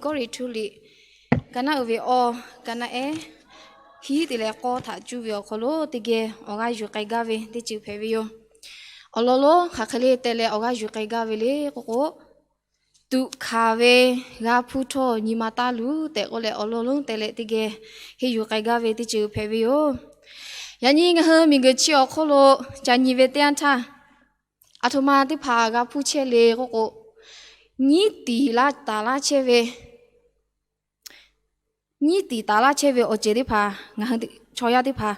Kawˇrenˍhtuˆ liꞈ ka naˆ uiˍ ve awˇ, ka naˆ ehˉ hiˉ te leh k'awˇ htaꞈ cuˇ ve awˬ hk'aw lo teˇ geh awˬ g'aˇ yuˬ k'ai gaˇ ve teˇ ceuˬ hpehꞈ ve yoˬ. Awˬ lawn lonˉ hk'aˬ hk'e le teh leh awˬ g'aˇ yuˬ k'ai gaˇ ve le k'oˆ k'o, tuꞈ hkanˍ ve g'a hpuˇ htawˇ nyi ma taˇ luˬ tehꞈ k'oˆ leh, awˬ lawn lonˉ teh leh teˇ geh henˇ yuˬ k'ai gaˇ ve teˇ ceuˬ hpehꞈ ve yoˬ. Yaꞈ nyi ngaˬ hui miˬguiˬ chi awˬ hk'oˆ lo ca nyi ve teˇ yanˇ htaˇ, aˬ htoꞈ ma teˇ hpaˍ g'a hpuˇ chehˇ le k'oˆ k'o, nyiˉ tiˍ laˇ taˍ laˇ chehˇ ve, nyiˉ tiˍ taˍ laˇ chehˇ ve awˬ ceuˬ teˇ hpaˍ ngaˬ hui chaw yaˇ teˇ hpaˍ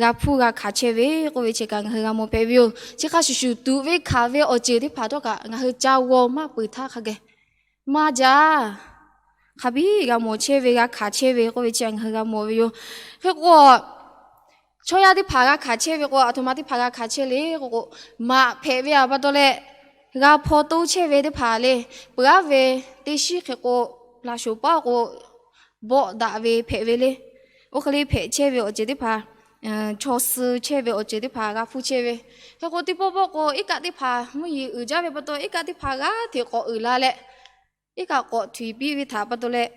g'a hpuˇ g'a hkanˍ chehˇ ve k'oˆ ve chi kaꞈ ngaˬ hui g'a mawˬ hpehꞈ ve yoˬ. Chi hk'a shuˍ shuˍ, tuꞈ ve hkanˍ ve awˬ ceuˬ teˇ hpaˍ htawˇ kaꞈ ngaˬ hui ca g'aw maˇ peuˬ htaˇ hk'a geh maˇ jaˇ, hk'a biˇ g'a mawˬ chehˇ ve, g'a hkanˍ chehˇ ve k'oˆ ve chi ngaˬ hui g'a mawˬ ve yoˬ. Hk'e k'o, chaw yaˇ teˇ hpaˍ g'a hkanˍ chehˇ ve k'o, aˬ htoꞈ ma teˇ hpaˍ g'a hkanˍ chehˇ le k'oˆ k'o, maꞈ hpehꞈ ve a pa taw leh g'a hpaw toˇ chehˇ ve teˇ hpaˍ le, peuˬ aˉ ve teˇ shiˉ hk'e k'o, laꞈ shoˍ paˉ k'o, bawˆ daꞈ ve hpehꞈ ve le. Oˇ hk'e le hpehꞈ chehˇ ve awˬ ceuˬ teˇ hpaˍ, chaw suh chehˇ ve awˬ ceuˬ teˇ hpaˍ g'a hpuˇ chehˇ ve. Hk'e k'o, teˇ pawˆ pawˆ k'o, iˉ kaˆ teˇ hpaˍ mvuhˇ yeˬ uiˍ jaˇ ve pa taw, iˉ kaˆ teˇ hpaˍ g'aˇ hteꞈ k'awꞈ uiˍ la leh, iˉ kaˆ k'awꞈ htuiˍ piˇ ve htaꞈ pa taw leh,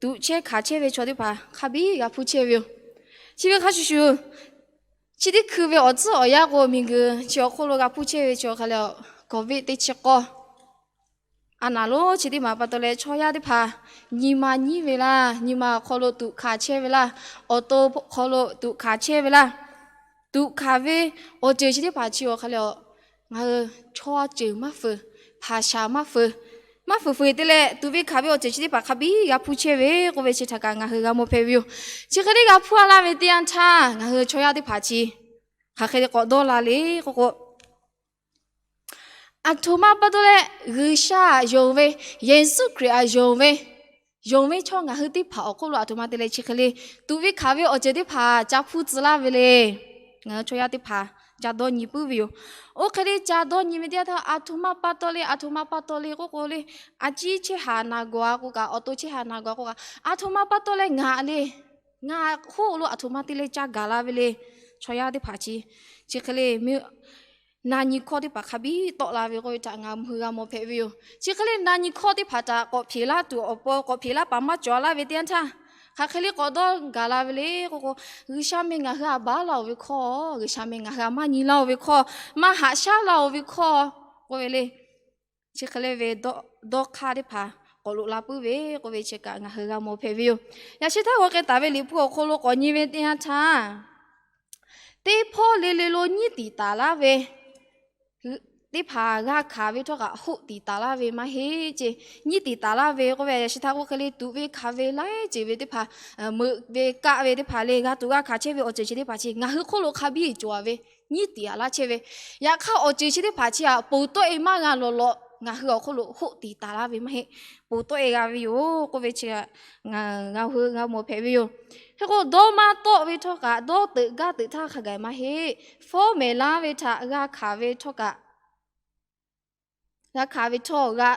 tuꞈ chehˇ hkanˍ chehˇ ve chaw teˇ hpaˍ hk'a biˇ g'a hpuˇ chehˇ ve yoˬ. Chi ve hk'a shuˍ shuˍ, chi teˇ hkui ve awˬ tcuhˉ awˬ yanˇ k'o, miˬguiˬ chi awˬ hk'oˆ lo g'a hpuˇ chehˇ ve chi hk'a le, Covid teˇ chi k'awˇ a naˍ lonˉ chi teˇ maˬ pa taw leh, chaw yaˇ teˇ hpaˍ nyi ma nyiˉ ve laˇ, nyi ma awˬ hk'aw lo tuꞈ hkanˍ chehˇ ve laˇ, awˬ to hk'aw lo tuꞈ hkanˍ chehˇ ve laˇ. Tuꞈ hkanˍ ve awˬ ceuˬ chi teˇ hpaˍ chi awˬ hk'a le, ngaˬ hui chaw ceuˬ maˇ fuiˍ, hpaˍ shaˍ maˇ fuiˍ, maˇ fuiˍ fuiˍ te leh, tuꞈ ve hkanˍ ve awˬ ceuˬ chi teˇ hpaˍ hk'a biˇ g'a hpuˇ chehˇ ve k'oˆ ve chi htaꞈ kaꞈ ngaˬ hui g'a mawˬ hpehꞈ ve yoˬ. Chi hk'e le g'a hpuˇ a laˇ ve teˇ yanˇ htaˇ, ngaˬ hui chaw yaˇ teˇ hpaˍ chi hk'aˬ hk'e k'awꞈ dawˇ la le k'oˆ k'o, aˬ htoꞈ ma pa taw leh G'uiˬsha aꞈ yonˍ ve, Yeˍsuˆ Hkriꞈ aꞈ yonˍ ve, yonˍ ve chaw ngaˬ hui teˇ hpaˍ awˬ hk'oˆ lo aˬ htoꞈ ma te leh chi hk'e le tuꞈ ve hkanˍ ve awˬ ceuˬ teˇ hpaˍ ca hpuˇ tcuh laˇ ve le. Ngaˬ hui chaw yaˇ teˇ hpaˍ ca dawˇ nyi puiˉ ve yoˬ. Oˇ hk'e le ca dawˇ nyi ve teˇ yanˇ htaˇ, aˬ htoꞈ ma pa taw le, aˬ htoꞈ ma pa taw le k'oˆ k'o le, a ciˉ chehˇ haˍ naˍ gawˬ a k'o kaꞈ, awˬ to chehˇ haˍ naˍ gawˬ a k'o kaꞈ, aˬ htoꞈ ma pa taw leh ngaˬ le, ngaˬ hk'oˆ lo aˬ htoꞈ ma te leh ca gaˬ la ve le. Chaw yaˇ teˇ hpaˍ chi, chi hk'e le na nyi hkawˇ teˇ hpaˍ hk'a biˇ tawˆ la ve k'oˆ ve htaꞈ ngaˬ hui g'a mawˬ hpehꞈ ve yoˬ. Chi hk'e le na nyi hkawˇ teˇ hpaˍ htaꞈ k'awꞈ hpeꞈ laˇ tuˬ awˬ pon, k'awꞈ hpeꞈ laˇ paˍ maˇ cawˬ laˇ ve teˇ yanˇ htaˇ, hk'aˬ hk'e le k'awꞈ dawˇ gaˬ la ve le k'oˆ k'o, G'uiˬsha meh ngaˬ hui aꞈ baˉ laˇ-oˬ ve hkawˇ, G'uiˬsha meh ngaˬ hui aꞈ maˇ nyi laˇ-oˬ ve hkawˇ, maˇ haꞈ shaˉ laˇ-oˬ ve hkawˇ k'oˆ ve le. Chi hk'e le ve dawˇ hk'aˇ teˇ hpaˍ k'awꞈ loꞈ la puiˉ ve k'oˆ ve chi kaꞈ ngaˬ hui g'a mawˬ hpehꞈ ve yoˬ. Yaꞈ sheh htaˇ g'aw k'ai taˍ ve Liꞈ hpu awˬ hk'aw lo k'awꞈ nyi ve teˇ yanˇ htaˇ, teˇ hpawˇ le le lo nyiˉ tiˍ taˍ laˇ ve teˇ hpaˍ g'a hkanˍ ve htawˇ kaꞈ hoˆ tiˍ taˍ laˇ ve maˇ heˆ ce. Nyiˉ tiˍ taˍ laˇ ve k'oˆ ve yaꞈ sheh htaˇ k'oˆ hk'e le tuꞈ ve hkanˍ ve laiˉ ceuˬ ve teˇ hpaˍ, meuꞈ ve kaˆ ve teˇ hpaˍ le g'a tuꞈ g'a hkanˍ chehˇ ve awˬ ceuˬ chi teˇ hpaˍ chi ngaˬ hui hk'oˆ lo hk'a biˇ cawˬ ve nyiˉ tiˍ a laˇ chehˇ ve. Yaꞈ hk'aˇ awˬ ceuˬ chi teˇ hpaˍ chi aꞈ ponˬ tawˆ-e maˇ g'a lawˬ lawꞈ ngaˬ hui awˬ hk'oˆ lo hoˆ tiˍ taˍ laˇ ve maˇ heˆ. Ponˬ tawˆ-e g'a ve yoˬ k'oˆ ve chi ngaˬ hui g'a mawˬ hpehꞈ ve yoˬ. Hk'e k'o dawˇ maˇ tawˆ ve htawˇ kaꞈ, dawˇ teuꞈ gaˇ teuꞈ htaˇ hk'a gaˬ maˇ heˆ. Fawˉ mehˍ laˇ ve htaꞈ g'a hkanˍ ve htawˇ kaꞈ, g'a hkanˍ ve htawˇ g'a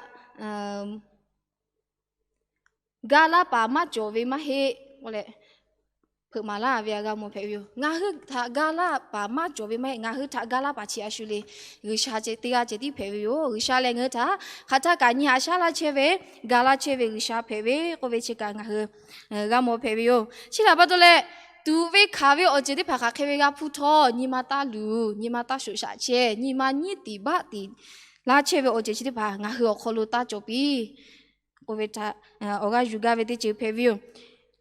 ga laˇ paˍ maˇ cawˬ ve maˇ heˆ. Hpeuꞈ maˍ laˇ ve g'a mawˬ hpehꞈ ve yoˬ. Ngaˬ hui htaꞈ ga laˇ paˍ maˇ cawˬ ve maˇ heˆ. Ngaˬ hui htaꞈ ga laˇ paˍ chi a shu le, G'uiˬsha ceh teˇ g'aˇ ceh tiˉ hpehꞈ ve yoˬ. G'uiˬsha lehˬ ngaˬ hui htaꞈ hk'aˬ htaˇ kaꞈ nyi haꞈ shaˉ laˇ chehˇ ve, ga laˇ chehˇ ve G'uiˬsha hpehꞈ ve k'oˆ ve chi kaꞈ ngaˬ hui g'a mawˬ hpehꞈ ve yoˬ. Chi htaꞈ pa taw leh, tuꞈ ve hkanˍ ve awˬ ceuˬ teˇ hpaˍ hk'aˬ hk'e ve g'a hpuˇ htawˇ, nyi ma taˇ luˬ, nyi ma taˇ shoꞈ shaꞈ chehˇ, nyi ma nyiˉ tiˍ baˆ tiˍ laˇ chehˇ ve awˬ ceuˬ chi teˇ hpaˍ ngaˬ hui awˬ hk'aw lo taˇ cawˬ piˇ k'oˆ ve htaꞈ awˬ g'aˇ yuˬ gaˇ ve teˇ ceuˬ hpehꞈ ve yoˬ.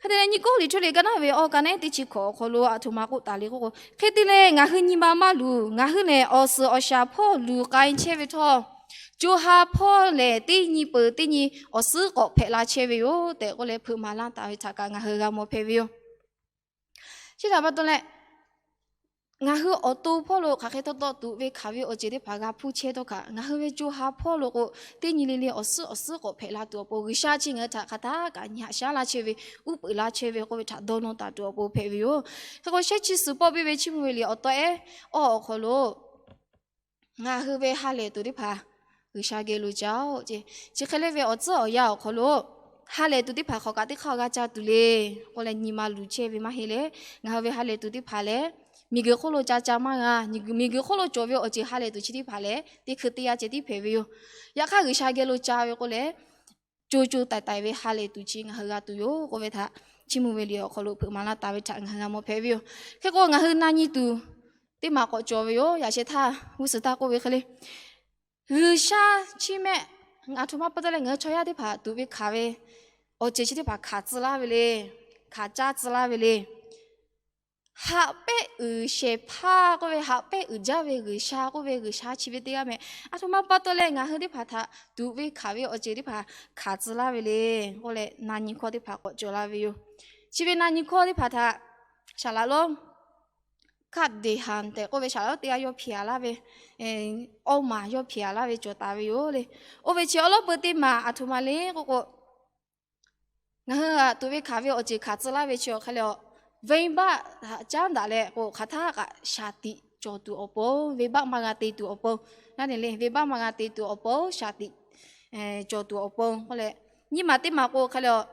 Hk'e te leh nyiˇ Kawˇrenˍhtuˆ liꞈ ka naˆ ve awˇ ka naˆ ehˉ teˇ chi hkawꞈ awˬ hk'aw lo aˬ htoꞈ ma k'oˆ taˍ le k'oˆ k'o, hk'e te leh ngaˬ hui nyi ma maˇ luˬ. Ngaˬ hui lehˬ awˬ suhˍ awˬ shaˍ hpawˇ luˬ k'ai chehˇ ve htawˇ, co ha hpawˇ lehˬ teˇ nyi peuˬ teˇ nyi awˬ suhˉ k'awꞈ hpehꞈ la chehˇ ve yoˬ tehꞈ k'oˆ leh hpeuꞈ maˍ laˇ taˍ ve htaꞈ kaꞈ ngaˬ hui g'a mawˬ hpehꞈ ve yoˬ. Chi htaꞈ pa taw leh, ngaˬ hui awˬ to hpawˇ lo hk'aˬ hk'e taw taw tuꞈ ve hkanˍ ve awˬ ceuˬ teˇ hpaˍ g'a hpuˇ chehˇ htawˇ kaꞈ, ngaˬ hui ve co ha hpawˇ lo k'o, teˇ nyi le le awˬ suhˉ awˬ suhˉ k'awꞈ hpehꞈ la tuˬ awˬ pon G'uiˬsha chi ngaˬ hui htaꞈ hk'aˬ htaˇ kaꞈ nyi haꞈ shaˉ laˇ chehˇ ve, uˉ peunˍ laˇ chehˇ ve k'oˆ ve htaꞈ dawˇ nawˇ taˍ tuˬ awˬ pon hpehꞈ ve yoˬ. Hk'e k'o shehˉ chi suhˍ pawˆ piˇ ve Chiˇ mvuh ve liꞈ awˬ taw ehˉ awˇ awˬ hk'aw lo ngaˬ hui ve ha lehˬ tuˬ teˇ hpaˍ G'uiˬsha geh lo ca-oˬ ce. Chi hk'e le ve awˬ tcuhˉ awˬ yanˇ awˬ hk'aw lo ha lehˬ tuˬ teˇ hpaˍ hk'aˬ kaꞈ teˇ hk'aˇ g'a ca tuˬ le k'oˆ leh nyi ma luˬ chehˇ ve maˇ heˆ leh, ngaˬ hui ve ha lehˬ tuˬ teˇ hpaˍ lehˬ miˬguiˬ hk'oˆ lo ca ca maˇ g'a. Miˬguiˬ hk'oˆ lo cawˬ ve awˬ ceuˬ ha lehˬ tuˬ chi teˇ hpaˍ lehˬ teˇ hkui teˇ yanˇ ceh tiˉ hpehꞈ ve yoˬ. Yaꞈ hk'aˇ G'uiˬsha geh lo ca ve k'oˆ leh, co co taiˍ taiˍ ve ha lehˬ tuˬ chi ngaˬ hui g'a tuˬ yoˬ k'oˆ ve htaꞈ, chiˇ mvuh ve liꞈ awˬ hk'aw lo hpeuꞈ maˍ laˇ taˍ ve htaꞈ ngaˬ hui g'a mawˬ hpehꞈ ve yoˬ. Hk'e k'o, ngaˬ hui na nyi tuˬ teˇ maˬ k'awꞈ cawˬ ve yoˬ. Yaꞈ sheh htaˇ g'uˇ suhˍ htaˇ k'oˆ ve hk'e le, G'uiˬsha chi mehˆ, aˬ htoꞈ ma pa taw leh ngaˬ hui chaw yaˇ teˇ hpaˍ tuꞈ ve hkanˍ ve awˬ ceuˬ chi teˇ hpaˍ hkanˍ tcuh laˇ ve le. Hkanˍ caˇ tcuh laˇ ve le. Haꞈ pehnˇ uiˍ shehˍ hpaˇ k'oˆ ve, haꞈ pehnˇ uiˍ jaˇ ve G'uiˬsha k'oˆ ve, G'uiˬsha chi ve teˇ g'aˇ mehˆ. Aˬ htoꞈ ma pa taw leh ngaˬ hui teˇ hpaˍ htaꞈ tuꞈ ve hkanˍ ve awˬ ceuˬ teˇ hpaˍ hkanˍ tcuh laˇ ve le k'oˆ leh, na nyi hkawˇ teˇ hpaˍ k'awꞈ cawˬ la ve yoˬ. Chi ve na nyi hkawˇ teˇ hpaˍ htaꞈ shaˍ laꞈ lonˉ kaˆ deˍ haˍ tehꞈ k'oˆ ve shaˍ laꞈ lonˉ teˇ g'aˇ yawˇ hpiˍ a laˇ ve, awˇ maˬ yawˇ hpiˍ a laˇ ve cawˬ taˍ ve yoˬ le. Oˇ ve chi awˉ lawˉ peu teˇ maˬ aˬ htoꞈ ma le k'oˆ k'o, ngaˬ hui tuꞈ ve hkanˍ ve awˬ ceuˬ hkanˍ tcuh laˇ ve chi awˬ hk'aˇ leh, venˇbaˆ htaꞈ caˉ daꞈ leh k'o, hk'aˬ htaˇ kaꞈ shaˍ tiꞈ cawˬ tuˬ awˬ pon, venˇbaˆ maˇ g'a te tuˬ awˬ pon, naˉ ne le, venˇbaˆ maˇ g'a te tuˬ awˬ pon shaˍ tiꞈ cawˬ tuˬ awˬ pon k'oˆ leh, nyiˇ maˬ teˇ maˬ k'o hk'aˇ leh,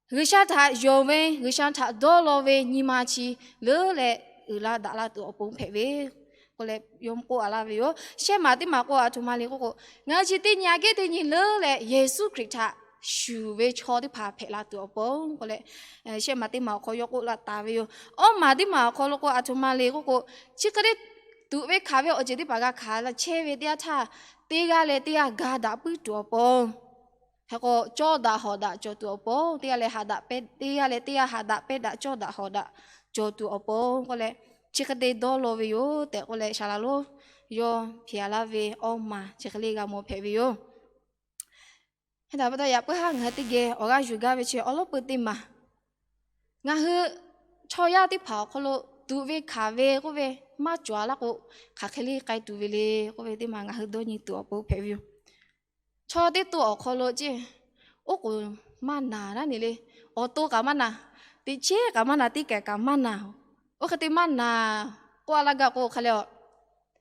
G'uiˬsha htaꞈ yonˍ ve, G'uiˬsha htaꞈ dawˇ law ve nyi ma chi leuˉ leh uiˍ la daꞈ la tuˬ awˬ pon hpehꞈ ve k'oˆ leh, yawˇ k'oˆ a laˇ ve yoˬ. Shehˆ maˬ teˇ maˬ k'o aˬ htoꞈ ma le k'oˆ k'o, ngaˬ hui chi teˇ nyi aꞈ kehˉ teˇ nyi leuˉ leh Yeˍsuˆ Hkriꞈ htaꞈ shuˍ ve chaw teˇ hpaˍ hpehꞈ la tuˬ awˬ pon k'oˆ leh, shehˆ maˬ teˇ maˬ awˬ hk'aw yawˇ k'oˆ laˇ taˍ ve yoˬ. Awˇ maˬ teˇ maˬ awˬ hk'aw lo k'o aˬ htoꞈ ma le k'oˆ k'o, chi hk'e te tuꞈ ve hkanˍ ve awˬ ceuˬ teˇ hpaˍ g'a hkanˍ chehˇ ve teˇ yanˇ htaˇ, teˇ g'aˇ leh teˇ g'aˇ ga daꞈ puiˉ tuˬ awˬ pon, hk'e k'o cawˇ daꞈ hawˍ daꞈ cawˬ tuˬ awˬ pon, teˇ g'aˇ leh ha daꞈ pehˇ, teˇ g'aˇ leh teˇ g'aˇ ha daꞈ pehˇ daꞈ cawˇ daꞈ hawˍ daꞈ cawˬ tuˬ awˬ pon k'oˆ leh, chi hk'e te dawˇ law ve yoˬ tehꞈ k'oˆ leh, shaˍ laꞈ lonˉ yawˇ hpiˍ a laˇ ve awˇ maˬ chi hk'e le g'a mawˬ hpehꞈ ve yoˬ. Hk'e te pa taw, yaꞈ puiˉ haˉ ngaˬ hui teˇ geh awˬ g'aˇ yuˬ gaˇ ve chi awˉ lawˉ peu teˇ maˬ, ngaˬ hui chaw yaˇ teˇ hpaˍ awˬ hk'aw lo tuꞈ ve hkanˍ ve k'oˆ ve maˇ cawˬ a laˇ k'o, hk'aˬ hk'e le k'ai tuˬ ve le k'oˆ ve teˇ maˬ ngaˬ hui dawˇ nyi tuˬ awˬ pon hpehꞈ ve yoˬ. Chaw teˇ to awˬ hk'aw lo ceˇ, oˉ k'oˍ maˇ naˬ naˉ ne le, awˬ to kaꞈ maˇ naˬ, teꞈ chehˇ kaꞈ maˇ naˬ, teˇ kehˬ kaꞈ maˇ naˬ. Oˇ hk'e te maˇ naˬ k'oˆ a laˇ gaˇ k'o, hk'aˬ leh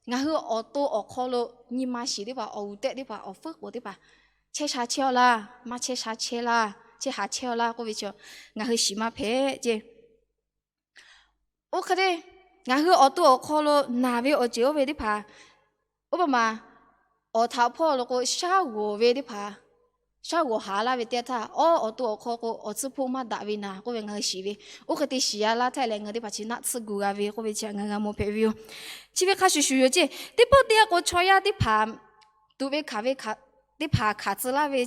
ngaˬ hui awˬ to awˬ hk'aw lo nyi ma shiˍ teˇ hpaˍ, awˬ g'uˬ tehˆ teˇ hpaˍ, awˬ fuˉ k'oˍ teˇ hpaˍ chehˇ sha chehˇ a laˇ, maˇ chehˇ sha chehˇ laˇ, chehˇ ha chehˇ a laˇ k'oˆ ve chi ngaˬ hui shiˍ maˇ hpehꞈ ceˇ. Oˇ hk'e te ngaˬ hui awˬ to awˬ hk'aw lo naˬ ve awˬ ceuˬ oˇ ve teˇ hpaˍ, oˇ pa maˬ awˬ htaꞈ hpawˇ lo k'o, shaˉ g'awˬ ve teˇ hpaˍ, shaˉ g'awˬ haˍ laˇ ve teˇ yanˇ htaˇ, awˉ awˬ to awˬ hk'aw k'o, awˬ tcuhˇ hpoˆ maˇ daꞈ ve naˍ k'oˆ ve ngaˬ hui shiˍ ve, oˇ hk'e te shiˍ a laˇ htaˇ leh ngaˬ hui teˇ hpaˍ chi naˆ tsuhˇ gu g'a ve k'oˆ ve chi ngaˬ hui g'a mawˬ hpehꞈ ve yoˬ. Chi ve hk'a shuˍ shuˍ yoˬ ceˇ. Teˇ pawˆ teˇ yanˇ k'o, chaw yaˇ teˇ hpaˍ tuꞈ ve hkanˍ ve teˇ hpaˍ hkanˍ tcuh laˇ ve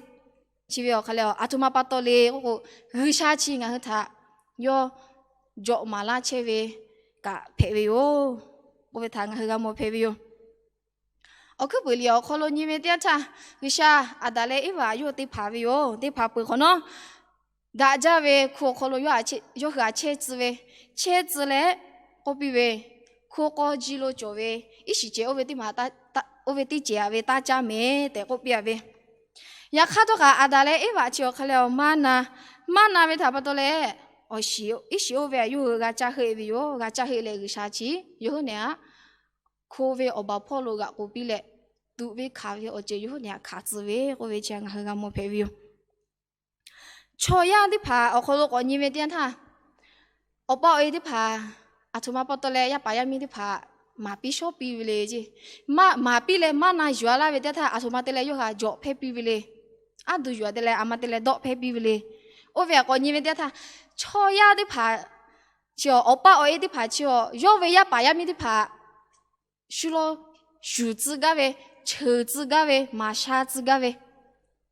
chi ve awˬ hk'aˬ leh, aˬ htoꞈ ma pa taw le k'oˆ k'o, G'uiˬsha chi ngaˬ hui htaꞈ yawˇ jawꞈ maˍ laˇ chehˇ ve kaꞈ hpehꞈ ve yoˬ k'oˆ ve htaꞈ ngaˬ hui g'a mawˬ hpehꞈ ve yoˬ. Awˬ hkuiˉ puiˍ liꞈ awˬ hk'aw lo nyi ve teˇ yanˇ htaˇ, G'uiˬsha Aˍdanˍ leh Eˇvaꞈ yawˇ hui te hpanˍ ve yoˬ. Te hpanˍ peuˬ hk'awꞈ nawˉ, daꞈ jaˇ ve hku awˬ hk'aw lo yawˇ hui htaꞈ chehˇ tcuh ve, chehˇ tcuh leh k'oˆ piˇ ve, Hku k'aw ji lo cawˬ ve iˉ shiˍ cehˬ oˇ ve teˇ maˬ, oˇ ve teˇ cehˬ aꞈ ve taˇ caˇ mehˍ tehꞈ k'oˆ piˇ a ve. Yaꞈ hk'aˇ htawˇ kaꞈ, Aˍdanˍ leh Eˇvaꞈ chi awˬ hk'aˬ leh awˬ maˇ na, maˇ na ve htaꞈ pa taw leh, awˬ shiˍ iˉ shiˍ oˇ ve aꞈ yawˇ hui g'a caˇ heˆ ve yoˬ. G'a caˇ heˆ leh, G'uiˬsha chi yawˇ hui nehˬ aꞈ hko ve awˬ baˬ hpawˇ lo g'aꞈ k'oˍ piˇ leh, tuꞈ ve hkanˍ ve awˬ ceuˬ yawˇ hui nehˬ aꞈ hkanˍ tcuh ve k'oˆ ve chi ngaˬ hui g'a mawˬ hpehꞈ ve yoˬ. Chaw yaˇ teˇ hpaˍ awˬ hk'aw lo k'awꞈ nyi ve teˇ yanˇ htaˇ, awˬ pa awˬ e teˇ hpaˍ aˬ htoꞈ ma pa taw leh yaˇ paˍ yaˇ miˇ teˇ hpaˍ maˍ piˇ shawˉ piˇ ve le ceˇ. Maˍ piˇ leh maˇ na yuˬ a laˇ ve teˇ yanˇ htaˇ, aˬ htoꞈ ma te leh yawˇ hui htaꞈ jawꞈ hpehˇ piˇ ve le. Aˉ duˬ yuˬ a te leh aˬ ma te leh dawˆ hpehˇ piˇ ve le. Oˇ ve aꞈ k'awꞈ nyi ve teˇ yanˇ htaˇ, chaw yaˇ teˇ hpaˍ chi awˬ, awˬ pa awˬ e teˇ hpaˍ chi awˬ, yawˇ ve yaˇ paˍ yaˇ miˇ teˇ hpaˍ shu law shuˍ tcuh gaˇ ve, cheuˬ tcuh gaˇ ve, maˍ sha tcuh gaˇ ve,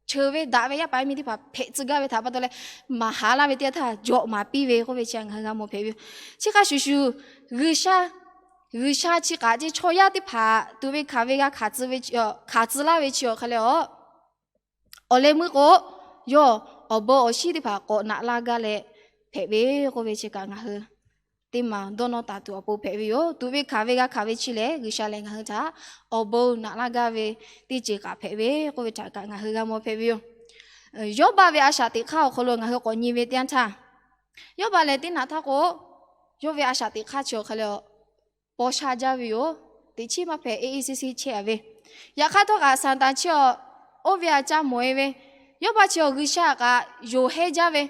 cheuˬ ve daꞈ ve yaˇ paˍ yaˇ miˇ teˇ hpaˍ hpehꞈ tcuh gaˇ ve htaꞈ pa taw leh, maˍ haˍ laˇ ve teˇ yanˇ htaˇ jawꞈ maˍ piˇ ve k'oˆ ve chi ngaˬ hui g'a mawˬ hpehꞈ ve yoˬ. Chi hk'a shuˍ shuˍ, G'uiˬsha, G'uiˬsha chi hk'aˬ ceˇ, chaw yaˇ teˇ hpaˍ tuꞈ ve hkanˍ ve g'a hkanˍ tcuh ve, hkanˍ tcuh laˇ ve chi awˬ hk'aˬ leh aˬ, awˬ leh meuˇ k'o, yawˇ awˬ bon awˬ shinˉ teˇ hpaˍ k'awꞈ naꞈ laˇ gaˇ leh hpehꞈ ve k'oˆ ve chi kaꞈ ngaˬ hui teˇ maˬ dawˇ nawˇ taˍ tuˬ awˬ pon hpehꞈ ve yoˬ. Tuꞈ ve hkanˍ ve g'a hkanˍ ve chi lehˬ, G'uiˬsha lehˬ ngaˬ hui htaꞈ awˬ bon naꞈ laˇ gaˇ ve teˇ ceuˬ kaꞈ hpehꞈ ve k'oˆ ve htaꞈ kaꞈ ngaˬ hui g'a mawˬ hpehꞈ ve yoˬ. Yawˇbaˆ ve a shaꞈ teꞈ hk'aˇ awˬ hk'aw lo ngaˬ hui k'awꞈ nyi ve teˇ yanˇ htaˇ, Yawˇbaˆ lehˬ teˇ naꞈ htaˇ k'o, yawˇ ve a shaꞈ teꞈ hk'aˇ chi awˬ hk'aˬ leh aˬ, paw sha jaˇ ve yoˬ. Teꞈ chiˉ maˇ hpehꞈ, eˇ eˇ seˇ seˇ chehˇ a ve. Yaꞈ hk'aˇ htawˇ kaꞈ, Saˍtanˍ chi awˬ, oˇ ve aꞈ ca mawˬ e ve, Yawˇbaˆ chi awˬ G'uiˬsha kaꞈ yonˍ hehnˇ jaˇ ve,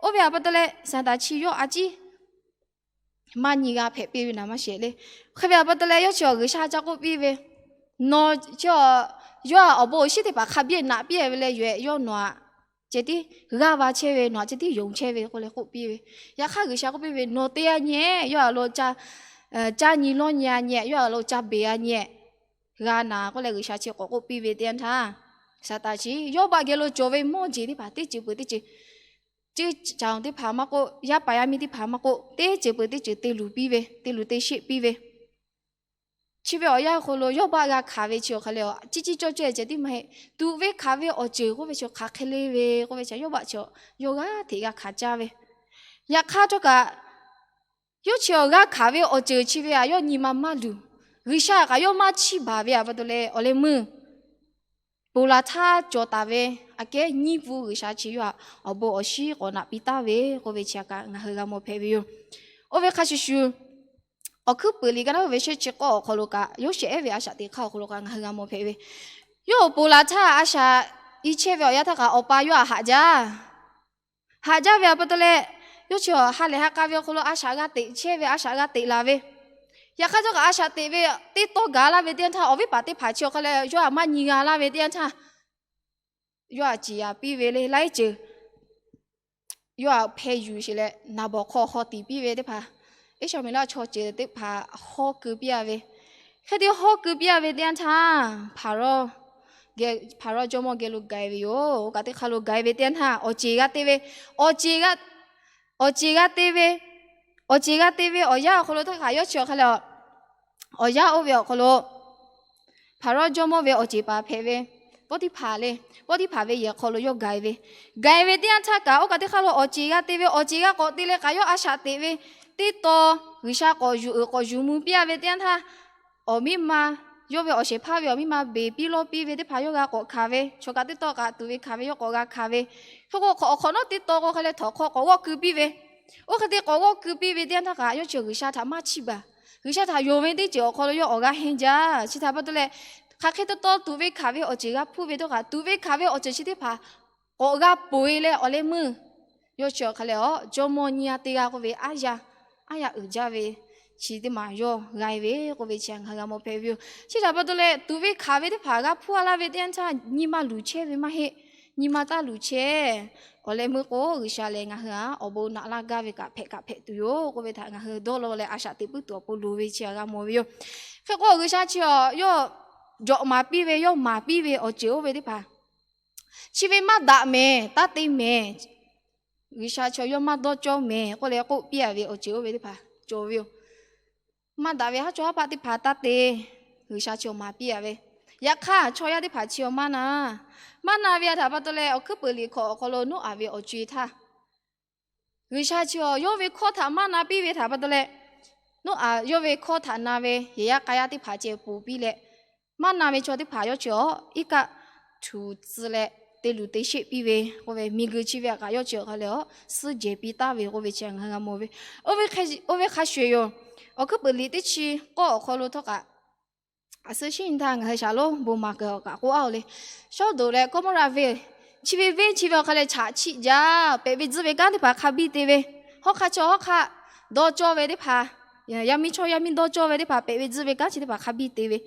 oˇ ve htaꞈ pa taw leh Saˍtanˍ chi yawˇ a ciˉ maˇ nyi g'a hpehꞈ piˇ ve naˍ maˇ sheˍ le. Hk'e ve htaꞈ pa taw leh yawˇ chi awˬ G'uiˬsha ca k'oˆ piˇ ve, Nawˬ chi awˬ, yawˇ aꞈ awˬ bon awˬ shinˉ teˇ hpaˍ hk'a biˇ naꞈ piˇ ve leh yoˬ ehˍ, yawˇ nawˬ aꞈ ceh tiˉ g'aˇ va chehˇ ve, nawˬ htaꞈ ceh tiˉ yonˍ chehˇ ve k'oˆ leh k'oˆ piˇ ve. Yaꞈ hk'aˇ G'uiˬsha k'oˆ piˇ ve, Nawˬ te a nyehˬ, yawˇ htaꞈ lo caˇ nyi lawˇ nyi a nyehˬ, yawˇ htaꞈ lo caˇ beˬ a nyehˬ, g'a naˍ k'oˆ leh G'uiˬsha chi k'awꞈ k'oˆ piˇ ve teˇ yanˇ htaˇ, Saˍtanˍ chi Yawˇbaˆ geh lo cawˬ ve mawˇ jeˬ teˇ hpaˍ teˇ ceuˬ peuˬ teˇ ceuˬ, ceuˬ caˍ teˇ hpaˍ maˇ k'oˆ, yaˇ paˍ yaˇ miˇ teˇ hpaˍ maˇ k'oˆ, teˇ ceuˬ peuˬ teˇ ceuˬ te luˬ piˇ ve, te luˬ te sheˆ piˇ ve. Chi ve awˬ yanˇ hk'aw lo Yawˇbaˆ g'a hkanˍ ve chi awˬ hk'aˇ lehˬ, ciˇ ciˇ cawˇ cawˇ ceh tiˉ maˇ heˆ. Tuꞈ ve hkanˍ ve awˬ ceuˬ k'oˆ ve chi hk'aˬ hk'e le ve k'oˆ ve chi Yawˇbaˆ chi yawˇ g'aˇ hteꞈ g'a hkanˍ caˇ ve. Yaꞈ hk'aˇ htawˇ kaꞈ, yawˇ chi awˬ g'a hkanˍ ve awˬ ceuˬ chi ve htaꞈ yawˇ nyi ma maˇ luˬ. G'uiˬsha kaꞈ yawˇ maˇ chiˇ baˬ ve htaꞈ pa taw leh awˬ leh meuˇ ponˬ laˬ htaˇ cawˬ taˍ ve aꞈ kehˉ nyiˇ pun G'uiˬsha chi yawˇ htaꞈ awˬ bon awˬ shinˉ k'awꞈ naꞈ piˇ taˍ ve k'oˆ ve chi htaꞈ kaꞈ ngaˬ hui g'a mawˬ hpehꞈ ve yoˬ. Oˇ ve hk'a shuˍ shuˍ, Awˬ hkuiˉ peuˍ liꞈ ka naˉ ve shehˆ chi k'awˇ awˬ hk'aw lo kaꞈ, Yoˇsehꞈ ehˉ ve a shaꞈ teꞈ hk'aˇ awˬ hk'aw lo kaꞈ ngaˬ hui g'a mawˬ hpehꞈ ve, yawˇ awˬ ponˬ laˬ htaˇ a shaꞈ i chehˇ ve awˬ yanˇ htaˇ kaꞈ awˬ pa yawˇ htaꞈ haꞈ jaˇ. Haꞈ jaˇ ve htaꞈ pa taw leh, yawˇ chi ha lehˬ ha k'a ve awˬ hk'aw lo a shaꞈ g'a teꞈ chehˇ ve, a shaꞈ g'a teꞈ laˬ ve. Yaꞈ hk'aˇ htawˇ kaꞈ a shaꞈ teꞈ ve teˇ tawˇ gaˬ laˇ ve teˇ yanˇ htaˇ, awˬ viˉ paˍ teˇ hpaˍ chi awˬ hk'aˇ leh yawˇ htaꞈ maˇ nyi g'a laˇ ve teˇ yanˇ htaˇ, yawˇ htaꞈ ciˍ yanˍ piˇ ve le laiˉ ceuˬ yawˇ htaꞈ hpeh yuˬ sheˍ leh, naˍ bawˬ hk'aw hk'aw tiˍ piˇ ve teˇ hpaˍ, Iˉsaˍreˍlaˆ chaw ceuˬ teˇ hpaˍ hawˉ keu piˇ a ve. Hk'e te hawˉ keu piˇ a ve teˇ yanˇ htaˇ, Hpaˍrawˇ, Hpaˍrawˇ jawˇmawˇ geh lo gaˬ e ve yoˬ. Oˇ kaꞈ teˇ hk'aˇ lo gaˬ e ve teˇ yanˇ htaˇ, awˬ ceˬ g'a te ve, awˬ ceˬ g'a, awˬ ceˬ g'a te ve, awˬ ceˬ g'a te ve awˬ yanˇ awˬ hk'aw lo htawˇ kaꞈ yawˇ chi awˬ hk'aˇ leh, awˬ yanˇ oˇ ve awˬ hk'aw lo Hpaˍrawˇ jawˇmawˇ ve awˬ ceˬ paˍ hpehꞈ ve Pawˇtiˇhpaˍ le, Pawˇtiˇhpaˍ ve yehˬ hk'aw lo yawˇ gaˬ e ve. Gaˬ e ve teˇ yanˇ htaˇ kaꞈ, oˇ kaꞈ teˇ hk'aˇ lo awˬ ceˬ g'a te ve, awˬ ceˬ g'a k'awꞈ te leh kaꞈ yawˇ a shaꞈ teꞈ ve teˇ taw, G'uiˬsha k'awꞈ yuˬ uiˍ k'awꞈ yuˬ mvuh piˇ a ve teˇ yanˇ htaˇ, awˬ miˇ ma, yawˇ ve awˬ shehˍ hpaˇ ve awˬ miˇ ma beˬ piˇ lawˇ piˇ ve teˇ hpaˍ yawˇ g'a k'awꞈ hkanˍ ve, chaw kaꞈ teˇ taw kaꞈ tuꞈ ve hkanˍ ve yawˇ k'awꞈ g'a hkanˍ ve. Hk'e k'o, awˬ hk'awꞈ nawˉ teˇ taw k'o hk'a leh htawnˍ hk'aw k'awꞈ g'awˇ keu piˇ ve. Oˇ hk'e te k'awꞈ g'awˇ keu piˇ ve teˇ yanˇ htaˇ kaꞈ, yawˇ chi G'uiˬsha htaꞈ maˇ chiˇ baˬ. G'uiˬsha htaꞈ yonˍ ve teˇ ceuˬ awˬ hk'aw lo yawˇ awˬ g'aˇ hehnˇ jaˇ. Chi htaꞈ pa taw leh, hk'aˬ hk'e taw taw tuꞈ ve hkanˍ ve awˬ ceuˬ g'a hpuˇ ve htawˇ kaꞈ, tuꞈ ve hkanˍ ve awˬ ceuˬ chi teˇ hpaˍ k'awꞈ g'a ponˬ e leh awˬ leh meuˇ yawˇ chi awˬ hk'aˇ leh, jawˇmawˇ nyi a teˇ g'aˇ k'oˆ ve aˉ yanˇ, aˉ yanˇ uiˍ jaˇ ve chi teˇ maˬ yawˇ g'a e ve k'oˆ ve chi ngaˬ hui g'a mawˬ hpehꞈ ve yoˬ. Chi htaꞈ pa taw leh, tuꞈ ve hkanˍ ve teˇ hpaˍ g'a hpuˇ a laˇ ve teˇ yanˇ htaˇ, nyi ma luˬ chehˇ ve maˇ heˆ. Nyi ma taˇ luˬ chehˇ. Awˬ leh meuˇ k'o, G'uiˬsha lehˬ ngaˬ hui htaꞈ awˬ bon naꞈ laˇ gaˇ ve kaꞈ hpehꞈ kaꞈ hpehꞈ tuˬ yoˬ k'oˆ ve htaꞈ ngaˬ hui dawˇ law leh a shaꞈ teꞈ puiˉ tuˬ awˬ pon loˍ ve chi g'a mawˬ ve yoˬ. Hk'e k'o, G'uiˬsha chi awˬ yawˇ jawꞈ maˍ piˇ ve, yawˇ maˍ piˇ ve awˬ ceuˬ oˇ ve teˇ hpaˍ, chi ve maˇ daꞈ mehˍ, taˇ te mehˍ, G'uiˬsha chi awˬ yawˇ maˇ dawˇ cawˇ mehˍ k'oˆ leh k'oˆ piˇ a ve awˬ ceuˬ oˇ ve teˇ hpaˍ cawˬ ve yoˬ. Maˇ daꞈ ve haˉ chaw haˉ paˆ teˇ hpaˍ taˇ te, G'uiˬsha chi awˬ maˍ piˇ a ve. Yaꞈ hk'aˇ, chaw yaˇ teˇ hpaˍ chi awˬ maˇ na, maˇ na ve htaꞈ pa taw leh, awˬ hkuiˉ peuˍ liꞈ hkawꞈ awˬ hk'aw lo Noˉaꞈ ve awˬ co e htaˇ, G'uiˬsha chi awˬ yawˇ ve hkawˇ htaꞈ maˇ na piˇ ve htaꞈ pa taw leh, Noˉaꞈ yawˇ ve hkawˇ htaꞈ na ve yehˬ yaˇ k'a yaˇ teˇ hpaˍ ceh ponˬ piˇ leh, maˇ na ve chaw teˇ hpaˍ yawˇ chi awˬ iˉ kaˆ htuꞈ tcuh leh te luˬ te sheˆ piˇ ve k'oˆ ve, miˬguiˬ chi ve htaꞈ kaꞈ yawˇ chi awˬ hk'aˇ leh awˬ suhˉ jehˬ piˇ taˍ ve k'oˆ ve chi ngaˬ hui g'a mawˬ ve. Oˇ ve hk'a shuˍ yoˬ. Awˬ hkuiˉ peuˍ liꞈ teˇ chi k'awˇ awˬ hk'aw lo htawˇ kaꞈ, a suhˉ shinˉ htaˇ ngaˬ hui shaˍ lonˉ bon maˍ kuiˬ awˬ kaꞈ k'oˆ a oˬ le. Sawˉdonˍ leh Kawˇmawˇraꞈ venˇ, chi ve venˇ chi ve awˬ hk'aˇ leh chaꞈ chiˆ jaˇ, pehꞈ ve tzuhˇ ve kanˉ teˇ hpaˍ hk'a biˇ te ve, hawˉ hk'aˇ chaw hawˉ hk'aˇ dawˇ cawˇ ve teˇ hpaˍ, yaˇ miˇ chaw yaˇ miˇ dawˇ cawˇ ve teˇ hpaˍ pehꞈ ve tzuhˇ ve kanˉ chi teˇ hpaˍ hk'a biˇ te ve.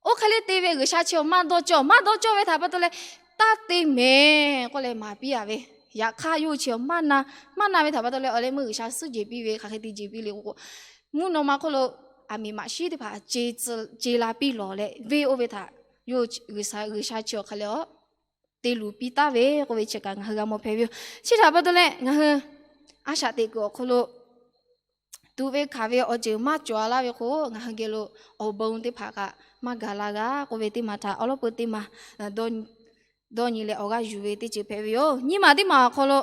Oˇ hk'e le te ve G'uiˬsha chi awˬ maˇ dawˇ cawˇ, maˇ dawˇ cawˇ ve htaꞈ pa taw leh, taˇ te mehˍ k'oˆ leh maˍ piˇ a ve. Yaꞈ hk'aˇ yawˇ hui chi awˬ maˇ na, maˇ na ve htaꞈ pa taw leh awˬ leh meuˇ G'uiˬsha suhˉ jehˬ piˇ ve, hk'aˬ hk'e te jehˬ piˇ le k'o k'o, mvuhˇ naw ma hk'oˆ lo aˬ miˍ maꞈ shiˉ teˇ hpaˍ ce la piˇ lawˬ leh venˇ oˇ ve htaꞈ yawˇ G'uiˬsha, G'uiˬsha chi awˬ hk'aˇ leh awˬ te luˬ piˇ taˍ ve k'oˆ ve chi kaꞈ ngaˬ hui g'a mawˬ hpehꞈ ve yoˬ. Chi htaꞈ pa taw leh ngaˬ hui a shaꞈ teꞈ kuiˬ awˬ hk'aw lo tuꞈ ve hkanˍ ve awˬ ceuˬ maˇ cawˬ a laˇ ve k'o, ngaˬ hui geh lo awˬ bon teˇ hpaˍ kaꞈ maˇ gaˬ la g'a k'oˆ ve teˇ maˬ htaꞈ awˬ lawn peu teˇ maˬ dawˇ nyi leh awˬ g'aˇ yuˬ ve teˇ ceuˬ hpehꞈ ve yoˬ. Nyiˇ maˬ teˇ maˬ awˬ hk'aw lo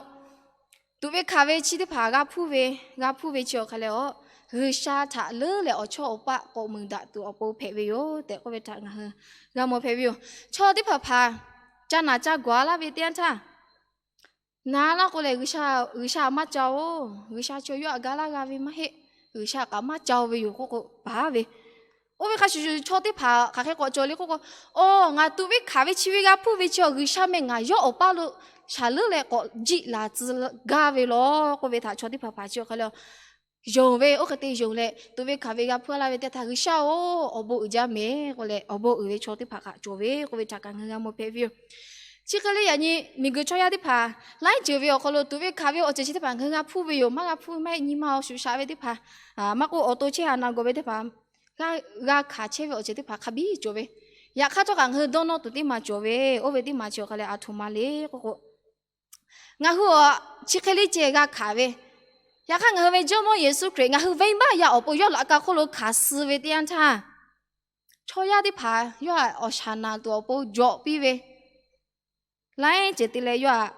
tuꞈ ve hkanˍ ve chi teˇ hpaˍ g'a hpuˇ ve, g'a hpuˇ ve chi awˬ hk'aˇ leh awˬ, G'uiˬsha htaꞈ leuˉ leh awˬ chawˇ awˬ paˆ k'awꞈ meuˍ daꞈ tuˬ awˬ pon hpehꞈ ve yoˬ tehꞈ k'oˆ ve htaꞈ ngaˬ hui g'a mawˬ hpehꞈ ve yoˬ. Chaw teˇ hpaˍ hpaˍ ca naˬ ca gawˬ a laˇ ve teˇ yanˇ htaˇ, naˬ laˇ k'o lehˬ, G'uiˬsha, G'uiˬsha maˇ ca oˬ, G'uiˬsha chaw yawˇ htaꞈ ga laˇ g'a ve maˇ heˆ, G'uiˬsha kaꞈ maˇ ca oˬ ve yoˬ k'oˆ k'o paˍ ve. Oˇ ve hk'a shuˍ shuˍ chaw teˇ hpaˍ hk'aˬ hk'e k'awꞈ cawˬ le k'oˆ k'o, Aˬ, ngaˬ tuꞈ ve hkanˍ ve chi ve g'a hpuˇ ve chi awˬ G'uiˬsha meh ngaˬ yawˇ awˬ paˇ lo shaˍ leuˉ leh k'awꞈ jiˆ laˬ tcuh gaˇ ve lawˬ k'oˆ ve htaꞈ chaw teˇ hpaˍ hpaˍ chi awˬ hk'aˇ leh yonˍ ve, oˇ hk'e te yonˍ leh tuꞈ ve hkanˍ ve g'a hpuˇ laˇ ve teˇ htaˇ, G'uiˬsha-oˬ, awˬ bon uiˍ jaˇ mehˍ k'oˆ leh awˬ bon uiˍ ve chaw teˇ hpaˍ kaꞈ cawˬ ve k'oˆ ve htaꞈ kaꞈ ngaˬ hui g'a mawˬ hpehꞈ ve yoˬ. Chi hk'e le yaꞈ nyi miˬguiˬ chaw yaˇ teˇ hpaˍ laiˉ ceuˬ ve awˬ hk'aw lo tuꞈ ve hkanˍ ve awˬ ceuˬ chi teˇ hpaˍ ngaˬ hui g'a hpuˇ ve yoˬ. Maˇ g'a hpuˇ ve maˇ heˆ, nyi ma awˬ shuˍ shaꞈ ve teˇ hpaˍ, maˇ k'oˆ awˬ to chehˇ haˍ naˬ gawˬ ve teˇ hpaˍ g'a hkanˍ chehˇ ve awˬ ceuˬ teˇ hpaˍ hk'a biˇ cawˬ ve. Yaꞈ hk'aˇ htawˇ kaꞈ ngaˬ hui dawˇ nawˇ tuˬ teˇ maˬ cawˬ ve, oˇ ve teˇ maˬ chi awˬ hk'a leh aˬ htoꞈ ma le k'oˆ k'o, ngaˬ hui a chi hk'e le ceh g'a hkanˍ ve, yaꞈ hk'aˇ ngaˬ hui ve Jawˇmawˇ Yeˍsuˆ Hkriꞈ ngaˬ hui venˇbaˆ yaˇ awˬ pon yawˇ laꞈ ka hk'oˆ lo hkanˍ suh ve teˇ yanˇ htaˇ, chaw yaˇ teˇ hpaˍ yawˇ htaꞈ awˬ shaˍ naˍ tuˬ awˬ pon jawꞈ piˇ ve, laiˉ ceuˬ te leh yawˇ htaꞈ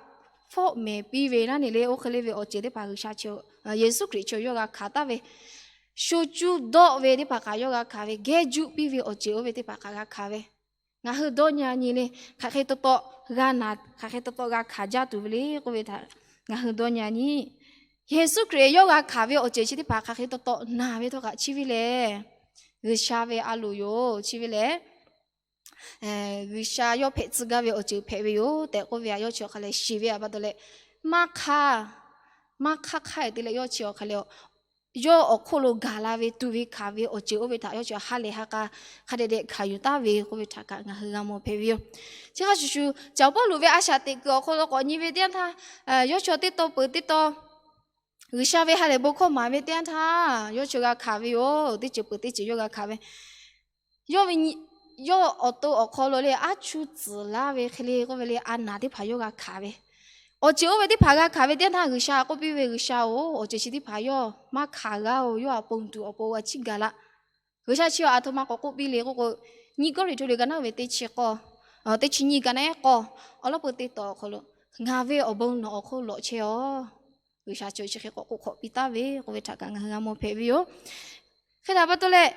fawˆ mehˍ piˇ ve naˉ ne le, oˇ hk'e le ve awˬ ceuˬ teˇ hpaˍ G'uiˬsha chi, Yeˍsuˆ Hkriꞈ chi yawˇ g'a hkanˍ taˍ ve, shu cuˇ dawˆ ve teˇ hpaˍ kaꞈ yawˇ g'a hkanˍ ve, gehˇ juˆ piˇ ve awˬ ceuˬ oˇ ve teˇ hpaˍ kaꞈ g'a hkanˍ ve, ngaˬ hui dawˇ nyi nyi le, hk'aˬ hk'e taw taw g'a naˬ, hk'aˬ hk'e taw taw g'a hkanˍ jaˇ tuˬ ve le k'oˆ ve htaꞈ ngaˬ hui dawˇ nyi nyi. Yeˍsuˆ Hkriꞈ yawˇ g'a hkanˍ ve awˬ ceuˬ chi teˇ hpaˍ hk'aˬ hk'e taw taw naˬ ve htawˇ kaꞈ chi ve lehˬ, G'uiˬsha ve a loˍ yoˬ. Chi ve lehˬ, G'uiˬsha yawˇ hpehꞈ tcuh gaˇ ve awˬ ceuˬ hpehꞈ ve yoˬ tehꞈ k'oˆ ve htaꞈ yawˇ chi awˬ hk'a leh shiˍ ve htaꞈ pa taw leh, maˇ hk'aˇ, maˇ hk'aˇ hk'aˇ te leh yawˇ chi awˬ hk'a leh, yawˇ awˬ hk'oˆ lo gaˬ la ve tuꞈ ve hkanˍ ve awˬ ceuˬ oˇ ve htaꞈ yawˇ chi ha lehˬ ha k'a hk'a dehꞈ dehꞈ hkanˍ yuˬ taˍ ve k'oˆ ve htaꞈ kaꞈ ngaˬ hui g'a mawˬ hpehꞈ ve yoˬ. Chi hk'a shuˍ shuˍ, caˍ Pawˇluꞈ ve a shaꞈ teꞈ kuiˬ awˬ hk'aw lo k'awꞈ nyi ve teˇ yanˇ htaˇ, yawˇ chi teˇ taw peuˬ teˇ taw G'uiˬsha ve ha lehˬ bon hkawˇ maˍ ve teˇ yanˇ htaˇ, yawˇ chi g'a hkanˍ ve yoˬ. Teˇ ceuˬ peuˬ teˇ ceuˬ yawˇ g'a hkanˍ ve, yawˇ ve, yawˇ awˬ to awˬ hk'aw lo le aˉ chuˇ tcuhˍ laˇ ve hk'e le k'oˆ ve le, a naˬ teˇ hpaˍ yawˇ g'a hkanˍ ve, awˬ ceuˬ oˇ ve teˇ hpaˍ g'a hkanˍ ve teˇ yanˇ htaˇ, G'uiˬsha k'oˆ piˇ ve, G'uiˬsha-oˬ, awˬ ceuˬ chi teˇ hpaˍ yawˇ maˇ hkanˍ g'a-oˬ. Yawˇ htaꞈ ponˬ tuˬ awˬ pon a ciˉ gaˬ laˇ. G'uiˬsha chi aˬ htoꞈ ma k'awꞈ k'oˆ piˇ le k'oˆ k'o, nyiˇ Kawˇrenˍhtuˆ liꞈ ka naˉ ve teˇ chi k'awˇ, teˇ chi nyiˇ ka naˉ ehˉ k'awˇ, awˬ lawˉ peu teˇ taw awˬ hk'aw lo, Ngaˬ ve awˬ bon nawˬ awˬ hk'oˆ lawꞈ chehˇ-oˬ. G'uiˬsha chi chi hk'e k'awꞈ k'oˆ hk'awꞈ piˇ taˍ ve k'oˆ ve htaꞈ kaꞈ ngaˬ hui g'a mawˬ hpehꞈ ve yoˬ. Hk'e htaꞈ pa taw leh,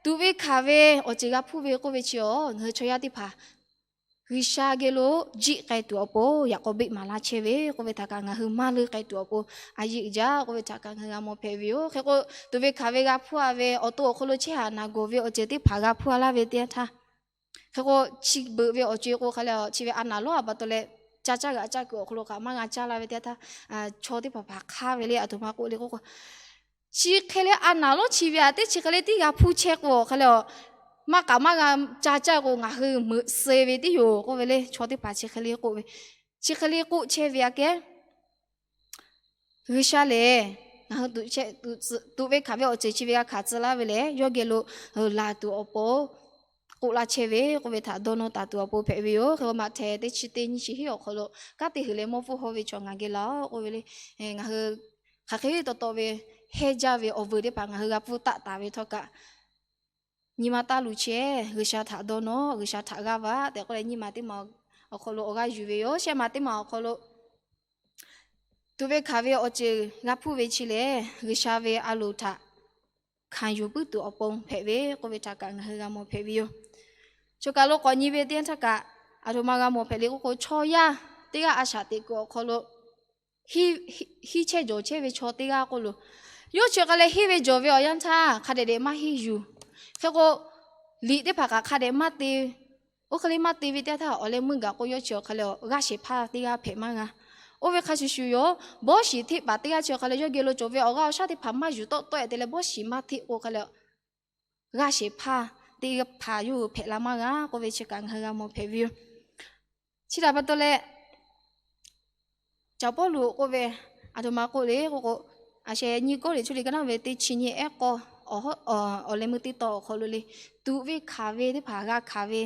tuꞈ ve hkanˍ ve awˬ ceuˬ g'a hpuˇ ve k'oˆ ve chi awˬ, ngaˬ hui chaw yaˇ teˇ hpaˍ G'uiˬsha geh lo jiˆ k'ai tuˬ awˬ pon yaꞈ k'aw beˆ maˍ laˇ chehˇ ve k'oˆ ve htaꞈ kaꞈ ngaˬ hui maˇ leuˇ k'ai tuˬ awˬ pon a yeˇ uiˍ jaˇ k'oˆ ve htaꞈ kaꞈ ngaˬ hui g'a mawˬ hpehꞈ ve yoˬ. Hk'e k'o, tuꞈ ve hkanˍ ve g'a hpuˇ a ve awˬ to awˬ hk'aw lo chehˇ haˍ naˬ gawˬ ve awˬ ceuˬ teˇ hpaˍ g'a hpuˇ a laˇ ve teˇ yanˇ htaˇ, hk'e k'o, chi beuꞈ ve awˬ ceuˬ k'o hk'a leh, chi ve a naˬ lawˉ a pa taw leh, ca caˇ g'aꞈ caˇ kuiˬ awˬ hk'aw lo kaꞈ maˇ g'a caˇ la ve teˇ yanˇ htaˇ, chaw teˇ hpaˍ hpaˍ hk'aˇ ve le, aˬ htoꞈ ma k'oˆ le k'oˆ k'o, chi hk'e le a naˬ lawˉ chi ve a teˇ chi hk'e le tiˉ g'a hpuˇ chehˇ k'o awˬ hk'a leh, maˇ k'aꞈ maˇ g'a ca caˇ k'o ngaˬ hui meuꞈ suh ve tiˉ yoˬ k'oˆ ve le. Chaw teˇ hpaˍ chi hk'e le k'oˆ ve, chi hk'e le k'oˆ chehˇ ve aꞈ kehˉ G'uiˬsha lehˬ, ngaˬ hui tuꞈ ve hkanˍ ve awˬ ceuˬ chi ve g'a hkanˍ tcuh laˇ ve lehˬ, yawˇ geh lo laˬ tuˬ awˬ pon k'oˆ laˇ chehˇ ve k'oˆ ve htaꞈ dawˇ nawˇ taˍ tuˬ awˬ pon hpehꞈ ve yoˬ. Hk'e k'o, Maꞈhtehˍ teˇ chi teˇ nyiˇ chi hiˉ awˬ hk'aw lo, Kanˉ te huiˬ leh mawˇ hpfuhˇ hawˇ ve chaw ngaˬ geh laˬ-oˬ k'oˆ ve le. Ngaˬ hui hk'aˬ hk'e taw taw ve hehnˇ jaˇ ve awˬ vuiˬ teˇ hpaˍ ngaˬ hui g'a pfuhˇ taˆ taˍ ve htawˇ kaꞈ, nyi ma taˇ luˬ chehˇ, G'uiˬsha htaꞈ dawˇ nawˇ, G'uiˬsha htaꞈ g'aˇ va tehꞈ k'oˆ leh, nyi ma teˇ ma awˬ hk'aw lo awˬ g'aˇ yuˬ ve yoˬ. Shehˆ ma teˇ ma awˬ hk'aw lo tuꞈ ve hkanˍ ve awˬ ceuˬ g'a hpuˇ ve chi lehˬ, G'uiˬsha ve a loˍ htaꞈ hkanˍ yuˬ puiˉ tuˬ awˬ pon hpehꞈ ve k'oˆ ve htaꞈ kaꞈ ngaˬ hui g'a mawˬ hpehꞈ ve yoˬ. Choˬ kaˬ lo k'awꞈ nyi ve teˇ yanˇ htaˇ kaꞈ, aˬ htoꞈ ma g'a mawˬ hpehꞈ le k'oˆ k'o, chaw yaˇ teˇ g'aˇ a shaꞈ teꞈ kuiˬ awˬ hk'aw lo hiˇ chehˇ jawˬ chehˇ ve chaw teˇ g'aˇ k'oˆ lo, yawˇ chi awˬ hk'a leh henˇ ve jawˬ ve awˬ yanˇ htaˇ hk'a dehꞈ dehꞈ maˇ henˇ yuˬ. Hk'e k'o, liꞈ teˇ hpaˍ kaꞈ hk'a dehꞈ maˇ te. Oˇ hk'e le maˇ te ve teˇ yanˇ htaˇ, awˬ leh meuˇ gaˬ k'o yawˇ chi awˬ hk'a leh g'aˇ shehˍ hpaˇ teˇ g'aˇ hpehꞈ maˇ g'a. Oˇ ve hk'a shuˍ shuˍ yoˬ, bawˇ shiˍ hteˆ paˍ teˇ g'aˇ chi awˬ hk'a leh yawˇ geh lo cawˬ ve awˬ g'aˇ awˬ shaˉ teˇ hpaˍ maˇ yuˬ tawˆ tawˆ-e te leh bawˇ shiˍ maˇ hteˆ k'o hk'a leh g'aˇ shehˍ hpaˇ teˇ hpaˍ yawˇ hui hpehꞈ la maˇ g'a k'oˆ ve chi kaꞈ ngaˬ hui g'a mawˬ hpehꞈ ve yoˬ. Chi htaꞈ pa taw leh, Caˍ Pawˇluꞈ k'oˆ ve, aˬ htoꞈ ma k'oˆ le k'oˆ k'o, a sheh nyiˇ Kawˇrenˍhtuˆ liꞈ ka naˉ ve teˇ chi nyiˇ ehˉ k'awˇ, awˬ leh meuˇ teˇ taw awˬ hk'aw lo le, tuꞈ ve hkanˍ ve teˇ hpaˍ g'a hkanˍ ve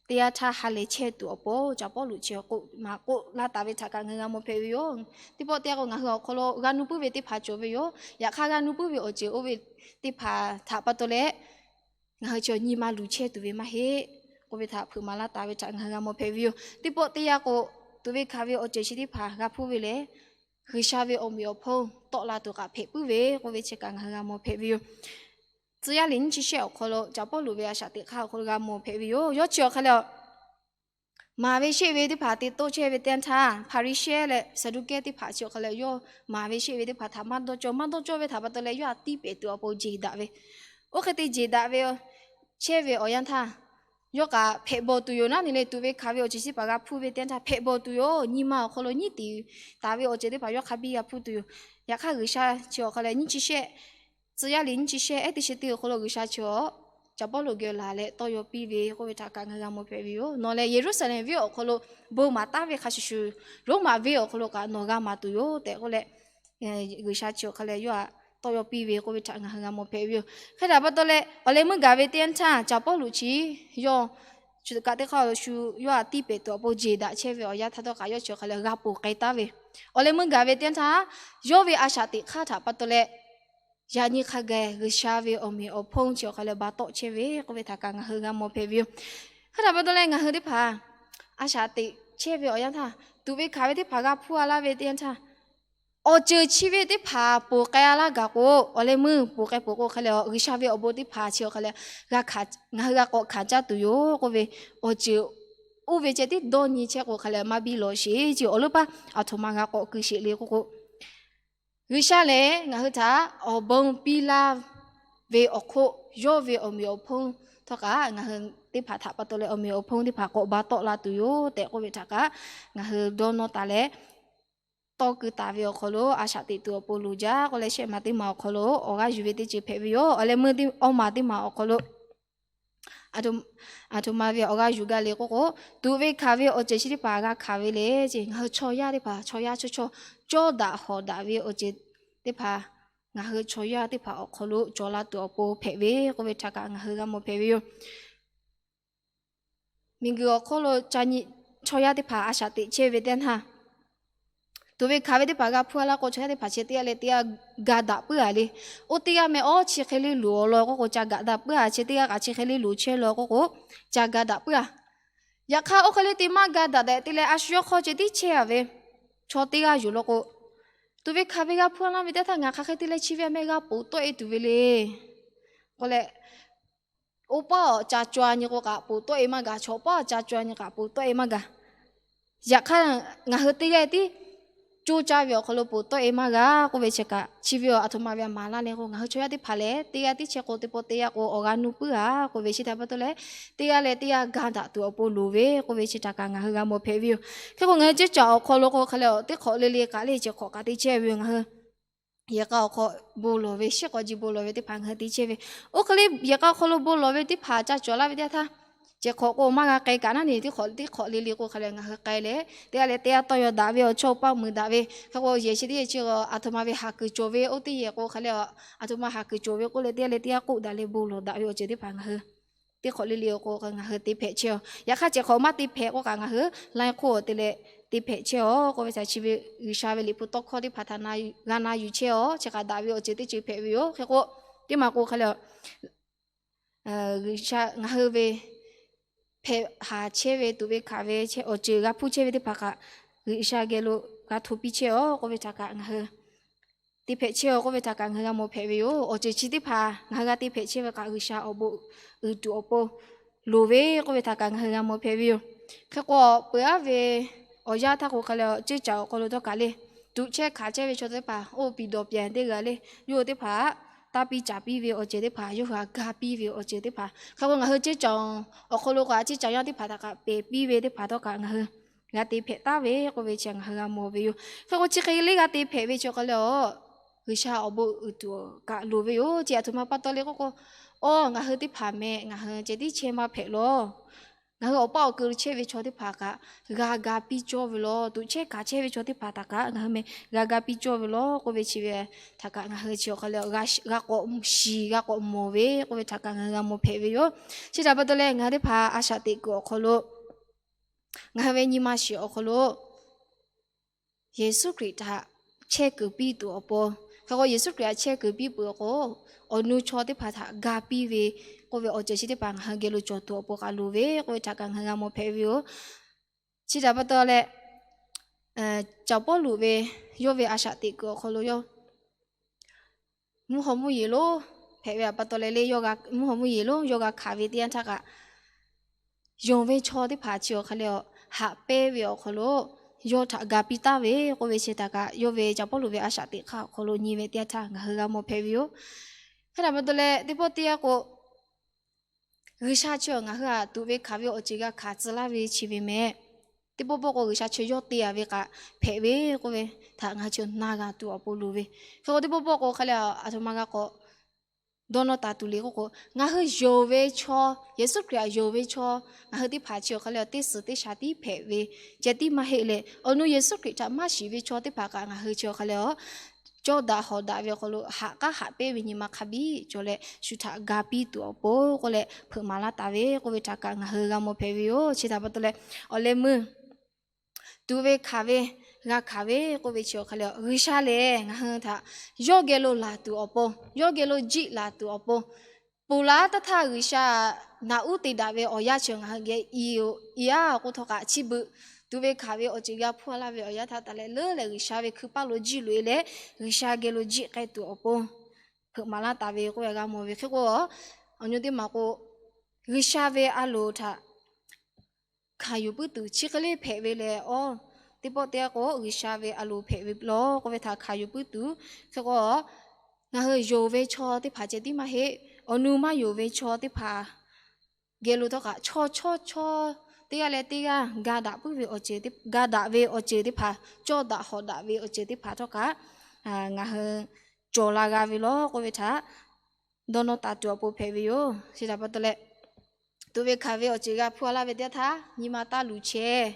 teˇ yanˇ htaˇ ha lehˬ chehˇ tuˬ awˬ pon Caˍ Pawˇluꞈ chi k'oˆ maˍ k'oˆ laˇ taˍ ve htaꞈ kaꞈ ngaˬ hui g'a mawˬ hpehꞈ ve yoˬ. Teˇ pawˆ teˇ yanˇ k'o ngaˬ hui awˬ hk'aw lo g'a nuˇ puiˉ ve teˇ hpaˍ cawˬ ve yoˬ. Yaꞈ hk'aˇ g'a nuˇ puiˉ ve awˬ ceuˬ oˇ ve teˇ hpaˍ htaꞈ pa taw leh, ngaˬ hui chi nyi ma luˬ chehˇ tuˬ ve maˇ heˆ k'oˆ ve htaꞈ hpeuꞈ maˍ laˇ taˍ ve htaꞈ ngaˬ hui g'a mawˬ hpehꞈ ve yoˬ. Teˇ pawˆ teˇ yanˇ k'o, tuꞈ ve hkanˍ ve awˬ ceuˬ chi teˇ hpaˍ g'a hpuˇ ve lehˬ, G'uiˬsha ve awˬ meꞈ awˬ hponˇ tawˆ la tuˬ kaꞈ hpehꞈ puiˉ ve k'oˆ ve chi kaꞈ ngaˬ hui g'a mawˬ hpehꞈ ve yoˬ. Tcuh yaˇ liꞈ nyiˇ chi shehˆ awˬ hk'aw lo Caˍ Pawˇluꞈ ve a shaꞈ teꞈ hk'aˇ awˬ hk'aw lo g'a mawˬ hpehꞈ ve yoˬ. Yawˇ chi awˬ hk'a leh, maˍ ve sheˆ ve teˇ hpaˍ te tawˆ chehˇ ve teˇ yanˇ htaˇ, Hpaˍriˍsehˇ leh Saˍduˆkehˇ teˇ hpaˍ chi awˬ hk'a leh yawˇ maˍ ve sheˆ ve teˇ hpaˍ htaꞈ maˇ dawˇ cawˇ, maˇ dawˇ cawˇ ve htaꞈ pa taw leh yawˇ htaꞈ tiˇ pehˍ tuˬ awˬ pon jeˬ daꞈ ve. Oˇ hk'e te jeˬ daꞈ ve chehˇ ve awˬ yanˇ htaˇ, yawˇ kaꞈ hpehꞈ bawˬ tuˬ yoˬ naˉ ne le, tuꞈ ve hkanˍ ve awˬ ceuˬ chi teˇ hpaˍ g'a hpuˇ ve teˇ yanˇ htaˇ hpehꞈ bawˬ tuˬ yoˬ. Nyi ma awˬ hk'aw lo nyiˉ tiˍ taˍ ve awˬ ceuˬ teˇ hpaˍ yawˇ hk'a biˇ g'a hpuˇ tuˬ yoˬ. Yaꞈ hk'aˇ G'uiˬsha chi awˬ hk'a leh nyiˇ chi shehˆ, Tcuh yaˇ liꞈ nyiˇ chi shehˆ ehˉ teˇ chi teˇ awˬ hk'aw lo G'uiˬsha chi awˬ Caˍ Pawˇluꞈ geh laˬ leh tawˇ yaw piˇ ve k'oˆ ve htaꞈ kaꞈ ngaˬ hui g'a mawˬ hpehꞈ ve yoˬ. Nawˬ lehˬ Yeˍruˆsaˍlehnˍ venˇ awˬ hk'aw lo bon maˍ taˉ ve hk'a shuˍ shuˍ, Roˉmaꞈ venˇ awˬ hk'aw lo kaꞈ nawˬ g'a maˍ tuˬ yoˬ tehꞈ k'oˆ leh, G'uiˬsha chi awˬ hk'a leh yawˇ htaꞈ tawˇ yaw piˇ ve k'oˆ ve htaꞈ ngaˬ hui g'a mawˬ hpehꞈ ve yoˬ. Hk'e htaꞈ pa taw leh awˬ leh meuˇ gaˬ ve teˇ yanˇ htaˇ, Caˍ Pawˇluꞈ chi yawˇ kaꞈ teˇ hk'aˇ shu yawˇ htaꞈ tiˇ pehˍ tuˬ awˬ pon jeˬ daꞈ chehˇ ve awˬ yanˇ htaˇ htawˇ kaꞈ yawˇ chi awˬ hk'a leh g'a ponˬ k'ai taˍ ve, awˬ leh meuˇ gaˬ ve teˇ yanˇ htaˇ, yawˇ ve a shaꞈ teꞈ hk'aˇ htaꞈ pa taw leh, yaꞈ nyi hk'a gaˬ G'uiˬsha ve awˬ meꞈ awˬ hponˇ chi awˬ hk'a leh ba tawˆ chehˇ ve k'oˆ ve htaꞈ kaꞈ ngaˬ hui g'a mawˬ hpehꞈ ve yoˬ. Hk'e htaꞈ pa taw leh ngaˬ hui teˇ hpaˍ a shaꞈ teꞈ chehˇ ve awˬ yanˇ htaˇ, tuꞈ ve hkanˍ ve teˇ hpaˍ g'a hpuˇ a laˇ ve teˇ yanˇ htaˇ, awˬ ceuˬ chi ve teˇ hpaˍ ponˬ k'ai a laˇ gaˬ k'o, awˬ leh meuˇ ponˬ k'ai peuˬ k'o hk'a leh G'uiˬsha ve awˬ bon teˇ hpaˍ chi awˬ hk'a leh ngaˬ hui g'a k'awꞈ hkanˍ caˇ tuˬ yoˬ k'oˆ ve, awˬ ceuˬ oˇ ve ceh tiˉ dawˇ nyi chehˇ k'o hk'a leh maˇ biˇ lawˬ sheˍ. Chi awˬ leuˉ paˇ aˬ htoꞈ ma g'a k'awꞈ keu sheˍ le k'oˆ k'o, G'uiˬsha lehˬ ngaˬ hui htaꞈ awˬ bon piˇ laˇ ve awˬ hk'oˆ, yawˇ ve awˬ meꞈ awˬ hponˇ htawˇ kaꞈ ngaˬ hui teˇ hpaˍ htaꞈ pa taw leh awˬ meꞈ awˬ hponˇ teˇ hpaˍ k'awꞈ ba tawˆ la tuˬ yoˬ tehꞈ k'oˆ ve htaꞈ kaꞈ ngaˬ hui dawˇ nawˇ taˍ leh, tawˇ keu taˍ ve awˬ hk'aw lo a shaꞈ teꞈ tuˬ awˬ pon loˍ jaˇ k'oˆ leh shehˆ maˬ teˇ maˬ awˬ hk'aw lo awˬ g'aˇ yuˬ ve teˇ ceuˬ hpehꞈ ve yoˬ. Awˬ leh meuˇ teˇ, awˇ maˬ teˇ maˬ awˬ hk'aw lo aˬ htoꞈ ma ve awˬ g'aˇ yuˬ gaˇ le k'oˆ k'o, tuꞈ ve hkanˍ ve awˬ ceuˬ chi teˇ hpaˍ g'a hkanˍ ve le ce, ngaˬ hui chaw yaˇ teˇ hpaˍ chaw yaˇ chaw chaw cawˇ daꞈ hawˍ daꞈ ve awˬ ceuˬ teˇ hpaˍ, ngaˬ hui chaw yaˇ teˇ hpaˍ awˬ hk'aw lo cawˬ la tuˬ awˬ pon hpehꞈ ve k'oˆ ve htaꞈ kaꞈ ngaˬ hui g'a mawˬ hpehꞈ ve yoˬ. Miˬguiˬ awˬ hk'oˆ lo ca nyi chaw yaˇ teˇ hpaˍ a shaꞈ teꞈ chehˇ ve teˇ yanˇ htaˇ, tuꞈ ve hkanˍ ve teˇ hpaˍ g'a hpuˇ a laˇ k'o, chaw yaˇ teˇ hpaˍ chi teˇ g'aˇ leh teˇ g'aˇ ga daꞈ puiˉ a le. Oˇ teˇ g'aˇ meh awˉ chi hk'e le loˍ awˬ lawn k'oˆ k'o ca gaꞈ daꞈ puiˉ a, chi teˇ g'aˇ kaꞈ chi hk'e le loˍ chehˇ lawn k'oˆ k'o ca ga daꞈ puiˉ a. Yaꞈ hk'aˇ oˇ hk'e le te maˇ ga daꞈ tehꞈ te leh a shu yawˇ hk'aw ceh tiˉ chehˇ a ve chaw teˇ g'aˇ yoˬ law k'o, tuꞈ ve hkanˍ ve g'a hpuˇ a laˇ ve teˇ htaˇ ngaˬ hk'aˬ hk'e te leh chi ve a meh g'a ponˬ tawˆ e tuˬ ve le k'oˆ leh, oˇ paˉ awˬ ca caw a nyi k'o kaꞈ ponˬ tawˆ e maˇ g'a, chaw paˉ awˬ ca caw a nyi kaꞈ ponˬ tawˆ e maˇ g'a. Yaꞈ hk'aˇ ngaˬ hui teˇ g'aˇ tiˉ coˇ caˇ ve awˬ hk'aw lo ponˬ tawˆ e maˇ g'a k'oˆ ve chi kaꞈ chi ve aˬ htoꞈ ma ve a maˍ laˇ le k'o, ngaˬ hui chaw yaˇ teˇ hpaˍ lehˬ teˇ g'aˇ tiˉ chehˇ k'o teˇ pawˆ teˇ yanˇ k'o awˬ g'aˇ nuˇ puiˉ a k'oˆ ve chi htaꞈ pa taw leh, teˇ g'aˇ leh teˇ g'aˇ ga daꞈ tuˬ awˬ pon loˍ ve k'oˆ ve chi htaꞈ kaꞈ ngaˬ hui g'a mawˬ hpehꞈ ve yoˬ. Hk'e k'o ngaˬ hui ceuˇ caˬ awˬ hk'aw lo k'o hk'a leh teˇ hk'awꞈ le le kaꞈ le ceh hk'awꞈ kaꞈ te chehˇ ve yoˬ. Ngaˬ hui yehˬ k'a awˬ hk'aw bon lawˬ ve, shiˉ k'aw ji bon lawˬ ve teˇ hpaˍ ngaˬ hui te chehˇ ve. Oˇ hk'e le yehˬ k'a awˬ hk'aw lo bon lawˬ ve teˇ hpaˍ ca cawˬ laˇ ve teˇ yanˇ htaˇ, ceh hk'awꞈ k'o maˇ g'a k'ai kaꞈ naˉ neˬ teˇ hk'awꞈ teˇ hk'awꞈ le le k'o hk'a leh ngaˬ hui k'ai leh teˇ g'aˇ leh teˇ g'aˇ tawˇ yaw daꞈ ve awˬ chawˇ paˇ muiˬ daꞈ ve. Hk'e k'o yehˬ chi teˇ yehˬ chi aˬ htoꞈ ma ve haˍ kuiˬ cawˬ ve oˇ teˇ yehˬ k'o hk'a leh aˬ htoꞈ ma haˍ kuiˬ cawˬ ve k'oˆ leh teˇ g'aˇ leh teˇ g'aˇ k'oˆ daꞈ leh bon lawˬ daꞈ ve awˬ ceuˬ teˇ hpaˍ ngaˬ hui teˇ hk'awꞈ le le k'o ngaˬ hui te hpehꞈ chehˇ aˬ. Yaꞈ hk'aˇ ceh hk'awꞈ maˇ te hpehꞈ k'o kaꞈ ngaˬ hui laiˉ hk'oˆ te leh te hpehꞈ chehˇ aˬ k'oˆ ve htaꞈ chi ve G'uiˬsha ve liꞈ hpu tawˇ hkawˇ teˇ hpaˍ htaꞈ g'a na yuˬ chehˇ aˬ. Chi hk'a daꞈ ve awˬ ceuˬ teˇ ceuˬ hpehꞈ ve yoˬ. Hk'e k'o teˇ maˬ k'o hk'a leh G'uiˬsha ngaˬ hui ve hpehꞈ haˍ chehˇ ve tuꞈ ve hkanˍ ve awˬ ceuˬ g'a hpuˇ chehˇ ve teˇ hpaˍ kaꞈ G'uiˬsha geh lo g'a hto piˇ chehˇ aˬ k'oˆ ve htaꞈ kaꞈ ngaˬ hui te hpehꞈ chehˇ aˬ k'oˆ ve htaꞈ kaꞈ ngaˬ hui g'a mawˬ hpehꞈ ve yoˬ. Awˬ ceuˬ chi teˇ hpaˍ ngaˬ hui g'a te hpehꞈ chehˇ ve kaꞈ G'uiˬsha awˬ bon uiˍ tuˬ awˬ pon loˍ ve k'oˆ ve htaꞈ kaꞈ ngaˬ hui g'a mawˬ hpehꞈ ve yoˬ. Hk'e k'o peuˬ aˉ ve awˬ yanˇ htaˇ k'o hk'a leh ceuˇ caˬ awˬ hk'aw lo htawˇ kaꞈ le, tuꞈ chehˇ hkanˍ chehˇ ve chaw teˇ hpaˍ oˇ piˍ dawˬ pehˍ teˇ g'aˇ le, yawˇ hui teˇ hpaˍ taˇ piˇ caˍ piˇ ve awˬ ceuˬ teˇ hpaˍ, yawˇ hui htaꞈ ga piˇ ve awˬ ceuˬ teˇ hpaˍ, hk'e k'o ngaˬ hui ceuˇ caˬ awˬ hk'aw lo kaꞈ ceuˇ caˬ yanˇ teˇ hpaˍ htaꞈ kaꞈ pehˬ piˇ ve teˇ hpaˍ htawˇ kaꞈ ngaˬ hui g'a te hpehꞈ taˍ ve k'oˆ ve chi ngaˬ hui g'a mawˬ ve yoˬ. Hk'e k'o chi hk'e le g'a te hpehꞈ ve chi awˬ hk'aw leh aˬ, G'uiˬsha awˬ bon uiˍ tuˬ kaꞈ loˍ ve yoˬ. Chi aˬ htoꞈ ma pa taw le k'oˆ k'o, aˬ ngaˬ hui teˇ hpaˍ meh ngaˬ hui ceh tiˉ chehˇ maˇ hpehꞈ law. Ngaˬ hui awˬ paˇ awˬ keu lo chehˇ ve chaw teˇ hpaˍ kaꞈ g'a ga piˇ cawˇ ve law. Tuꞈ chehˇ hkanˍ chehˇ ve chaw teˇ hpaˍ htaꞈ kaꞈ ngaˬ hui meh g'a ga piˇ cawˇ ve law k'oˆ ve chi ve htaꞈ kaꞈ ngaˬ hui chi awˬ hk'aw leh g'a k'awꞈ shiˍ g'a k'awꞈ mawˬ ve k'oˆ ve htaꞈ kaꞈ ngaˬ hui g'a mawˬ hpehꞈ ve yoˬ. Chi htaꞈ pa taw leh ngaˬ hui teˇ hpaˍ a shaꞈ teꞈ kuiˬ awˬ hk'aw lo ngaˬ hui ve nyi ma shiˍ awˬ hk'aw lo Yeˍsuˆ Hkriꞈ htaꞈ chehˇ kuiˬ piˇ tuˬ awˬ pon, hk'e k'o Yeˍsuˆ Hkriꞈ htaꞈ chehˇ kuiˬ piˇ peuˬ k'o, awˬ nu chaw teˇ hpaˍ htaꞈ ga piˇ ve k'oˆ ve awˬ ceuˬ chi teˇ hpaˍ ngaˬ hui geh lo cawˬ tuˬ awˬ pon kaꞈ loˍ ve k'oˆ ve htaꞈ kaꞈ ngaˬ hui g'a mawˬ hpehꞈ ve yoˬ. Chi htaꞈ pa taw leh, Caˍ Pawˇluꞈ ve yawˇ ve a shaꞈ teꞈ kuiˬ awˬ hk'aw lo yawˇ mvuhˇ haw mvuhˇ yeˬ lonˉ hpehꞈ ve pa taw leh le, mvuhˇ haw mvuhˇ yeˬ lonˉ yawˇ g'a hkanˍ ve teˇ yanˇ htaˇ kaꞈ, yonˍ ve chaw teˇ hpaˍ chi awˬ hk'aw leh haꞈ pehnˇ ve awˬ hk'aw lo yawˇ htaꞈ ga piˇ taˍ ve k'oˆ ve chi htaꞈ kaꞈ yawˇ ve Caˍ Pawˇluꞈ ve a shaꞈ teꞈ hk'aˇ awˬ hk'aw lo nyi ve teˇ yanˇ htaˇ ngaˬ hui g'a mawˬ hpehꞈ ve yoˬ. Hk'e htaꞈ pa taw leh teˇ pawˆ teˇ yanˇ k'o, G'uiˬsha chi ngaˬ hui htaꞈ tuꞈ ve hkanˍ ve awˬ ceuˬ g'a hkanˍ tcuh laˇ ve chi ve meh, teˇ pawˆ pawˆ k'o G'uiˬsha chi yawˇ te a ve kaꞈ hpehꞈ ve k'oˆ ve htaꞈ ngaˬ hui chi na g'a tuˬ awˬ pon loˍ ve. Hk'e k'o teˇ pawˆ pawˆ k'o hk'a leh aˬ htoꞈ ma g'a k'awꞈ dawˇ nawˇ taˍ tuˬ le k'oˆ k'o, ngaˬ hui yonˍ ve chaw, Yeˍsuˆ Hkriꞈ htaꞈ yonˍ ve chaw, ngaˬ hui teˇ hpaˍ chi awˬ hk'a le teˇ suhˍ teˇ shaˍ tiˉ hpehꞈ ve ceh tiˉ maˇ heˆ leh, awˬ nu Yeˍsuˆ Hkriꞈ htaꞈ maˇ shiˍ ve chaw teˇ hpaˍ kaꞈ ngaˬ hui chi awˬ hk'a le awˬ cawˇ daꞈ hawˍ daꞈ ve awˬ hk'aw lo haꞈ k'aˉ haꞈ pehnˇ ve nyi ma hk'a biˇ cawˬ leh, shu htaꞈ ga piˇ tuˬ awˬ pon k'oˆ leh hpeuꞈ maˍ laˇ taˍ ve k'oˆ ve htaꞈ kaꞈ ngaˬ hui g'a mawˬ hpehꞈ ve yoˬ. Chi htaꞈ pa taw leh, awˬ leh meuˇ tuꞈ ve hkanˍ ve, g'a hkanˍ ve k'oˆ ve chi awˬ hk'a le, G'uiˬsha lehˬ ngaˬ hui htaꞈ yawˇ geh lo laˬ tuˬ awˬ pon, yawˇ geh lo jiˆ laˬ tuˬ awˬ pon, ponˬ laˉ taˇ htaˇ G'uiˬsha naꞈ uˉ te daꞈ ve awˬ yanˇ chi ngaˬ hui geh i-oˬ, i-aˬ k'oˆ htawˇ kaꞈ, chi beuꞈ tuꞈ ve hkanˍ ve awˬ ceuˬ g'a hpuˇ laˇ ve awˬ yanˇ htaˇ taˍ leh leuˉ leh G'uiˬsha ve hkui paˇ lo jiˇ loꞈ e leh, G'uiˬsha geh lo jiˆ k'ai tuˬ awˬ pon hpeuꞈ maˍ laˇ taˍ ve k'oˆ ve g'a mawˬ ve hk'e k'o, awˬ nyi teˇ maˬ k'o, G'uiˬsha ve a loˍ htaꞈ hkanˍ yuˬ puiˉ tuˬ chi hk'e le hpehꞈ ve lehˬ, awˬ teˇ pawˆ teˇ yanˇ k'o G'uiˬsha ve a loˍ hpehꞈ ve lawˬ k'oˆ ve htaꞈ hkanˍ yuˬ puiˉ tuˬ hk'e k'o, ngaˬ hui yonˍ ve chaw teˇ hpaˍ ceh tiˉ maˇ heˆ, awˬ nu maˇ yonˍ ve chaw teˇ hpaˍ geh lo htawˇ kaꞈ, chaw chaw chaw teˇ g'aˇ leh teˇ g'aˇ ga daꞈ puiˉ ve awˬ ceuˬ, ga daꞈ ve awˬ ceuˬ teˇ hpaˍ, cawˇ daꞈ hawˍ daꞈ ve awˬ ceuˬ teˇ hpaˍ htawˇ kaꞈ ngaˬ hui cawˬ la g'a ve lawˬ k'oˆ ve htaꞈ dawˇ nawˇ taˍ tuˬ awˬ pon hpehꞈ ve yoˬ. Chi htaꞈ pa taw leh, tuꞈ ve hkanˍ ve awˬ ceuˬ g'a hpuˇ laˇ ve teˇ yanˇ htaˇ nyi ma taˇ luˬ chehˇ.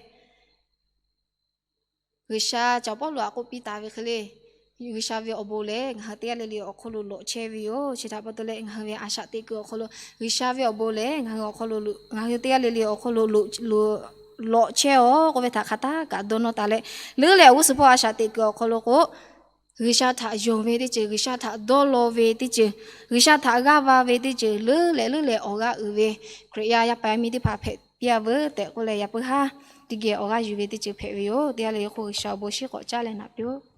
G'uiˬsha caˬ Pawˇluꞈ htaꞈ k'oˆ piˇ taˍ ve hk'e le, G'uiˬsha ve awˬ bon lehˬ ngaˬ hui teˇ g'aˇ le le awˬ hk'aw lo lawꞈ chehˇ ve yoˬ. Chi htaꞈ pa taw leh ngaˬ hui ve a shaꞈ teꞈ kuiˬ awˬ hk'aw lo G'uiˬsha ve awˬ bon lehˬ ngaˬ hui awˬ hk'aw lo, ngaˬ hui teˇ g'aˇ le le awˬ hk'aw lo lawꞈ chehˇ-oˬ k'oˆ ve htaꞈ hk'aˬ htaˇ kaꞈ dawˇ nawˇ taˍ leh, leuˉ leh awˬ g'uˇ suhˍ hpawˇ a shaꞈ teꞈ kuiˬ awˬ hk'aw lo k'o, G'uiˬsha htaꞈ yonˍ ve teˇ ceuˬ, G'uiˬsha htaꞈ dawˇ law ve teˇ ceuˬ, G'uiˬsha htaꞈ g'aˇ va ve teˇ ceuˬ leuˉ leh leuˉ leh awˬ g'aˇ uiˍ ve Hkriꞈ yaˇ yaˇ paˍ yaˇ miˇ teˇ hpaˍ hpehꞈ piˇ-a veuˬ tehꞈ k'oˆ leh, yaꞈ puiˉ haˉ teˇ geh awˬ g'aˇ yuˬ ve teˇ ceuˬ hpehꞈ ve yoˬ. Teˇ g'aˇ le le k'o G'uiˬsha awˬ bon shiˉ k'awꞈ caˉ leh naꞈ piˇ-oˆ.